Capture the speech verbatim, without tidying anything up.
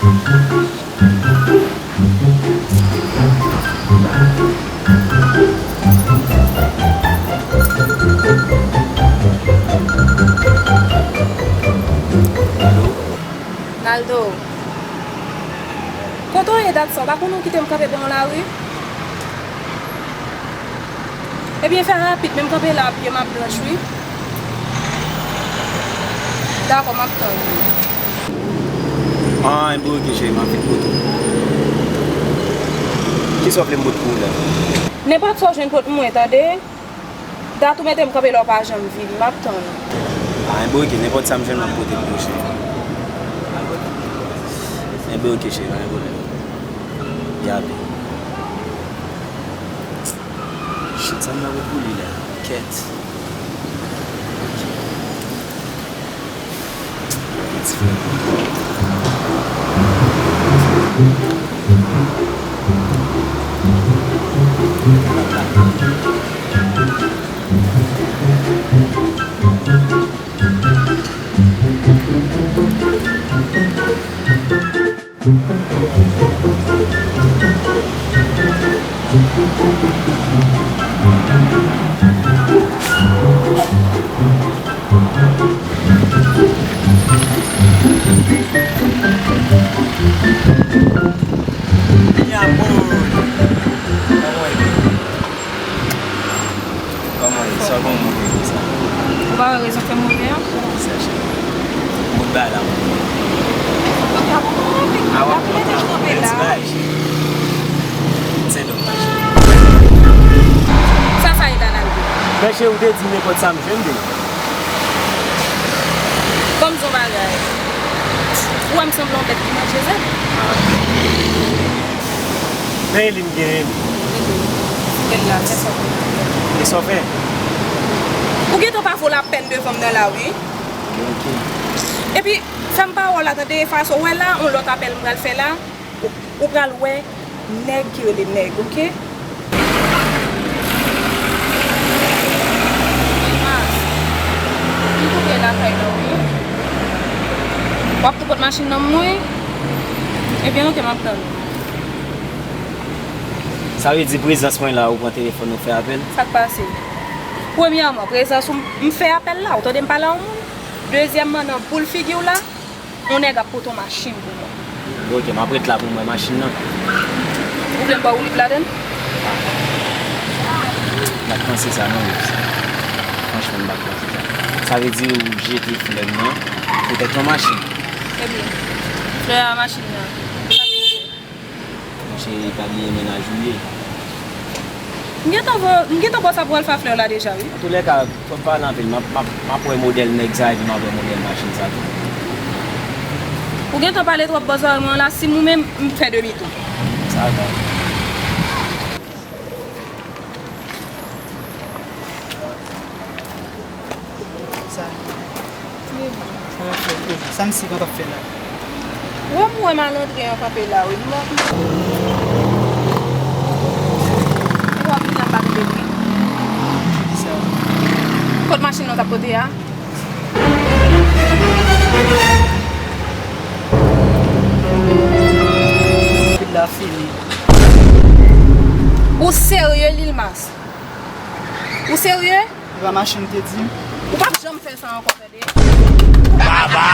Alo? Naldo. Kote w ye dat sa? Ou pa konnen w kite m kanpe bò yon lari? Ebyen, fè rapid, men m kanpe la, pye m ap blanch, wi. Dakò, m ap tann ou. Ah, enben oke, cheri, m ap vin pote w. Kisa w vle m pote pou ou la? Nenpòt sa w jwenn pote mwen, tande? Dat ou mete m kanpe la, w pa janm vini, m ap tann ou. Ah, enben oke, nenpòt sa m jwenn, m ap pote pou ou, cheri. Enben oke, cheri, pa gen pwoblèm. Yape. Shit, sa m nan ret pou li la. Kèt. Ti frè. Mi amor. Kòman ye? Kòman ye? Sa w konn montre konsa? Ou pa wè rezon fè m monte a? Sèche. Bout bagay la, mwen. Ou pa konprann anpil. A, w ap konprann. Ti bagay, cheri. Se dòm la, cheri. Sa, sa e la, Naldo? Men cheri, ou te di m nenpòt sa m jwenn de. Ban m di w yon bagay. Ou wè m sanble yon bèt ki manje zèb? Men li m genyen li. Rete. Fouke l la, fè sa w fè. E sa w fè? Ou gentan pa vo lapèn devan m nan la, wi. Ok. Epi, fè m pa wè w la, tande, efaso. Ou wè la, yon lòt apèl m pral fè la, ou, ou pral wè nèg ki rele nèg, ok? Lil Mas, m tou pre lakay la, wi. W ap tou pot machin nan mwen? Ebyen, ok, m ap tann ou. Sa vle di prezans mwen la, ou pran telefòn ou fè apèl? Sa k pase? Premyèman, prezans ou, m fè apèl la, ou tande m pale a yon moun. Dezyèmman, nan boul figi w la, yon nèg ap pote yon machin pou mwen. Ok, m ap ret la pou m wè machin nan. Ou vle m ba w woulib ladann? M pa t panse sa non, Yves. Franchman, m pa t panse sa. Sa vle di ou jete flè m nan poutèt yon machin? Ebyen, flè a, machin nan. Monchè, pa bliye mennaj ou ye. M gentan vo-, m gentan ba w sa pou w al fè flè w la deja, wi. Antoulèka, fò m pale anpil. M ap, m ap, m ap wè modèl nèg sa epi m ap wè modèl machin sa tou. Ou gentan pale twòp bò zòrèy mwen la, si m ou menm, m fè demi tou. Sa va. Sa. Sa m ap fè, sa m si m ap fè la. Wè m wè malandren an kanpe la, wi. M wè m wè m nan pa tonbe pri. Ki sa? Kot machin nan t ap pote a? Fil la fini. Ou serye, Lil Mas? Ou serye? E pa machin te di m. Ou p ap janm fè sa ankò, tande. Baba!